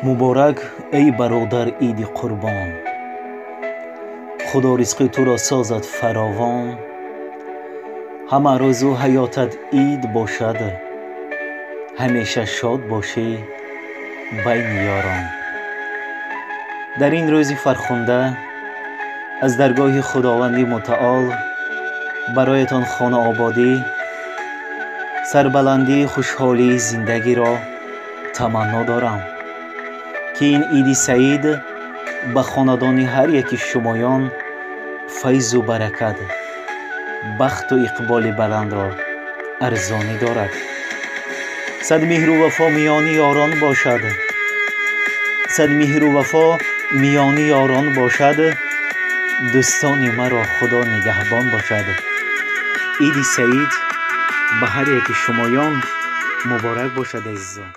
Муборак, эй бародар, иди Қурбон. Худо ризқи туро созад фаровон. Ҳама рӯзу ҳаётат ид бошад, ҳамеша шод бошӣ байни ёрон. Дар ин рӯзи фархунда аз даргоҳи Худованди Мутаол бароятон хонаободӣ, сарбаландии, хушҳолии зиндагиро таманно дорам, ки ин иди саид ба хонадони ҳар яки шумоён файзу баракат, бахту иқболи баландро арзонӣ дорад. Сад меҳру вафо миёни ёрон бошад, сад меҳру вафо миёни ёрон бошад. Дӯстони маро Худо нигаҳбон бошад. Иди саид ба ҳар яки шумоён муборак бошад, азизон.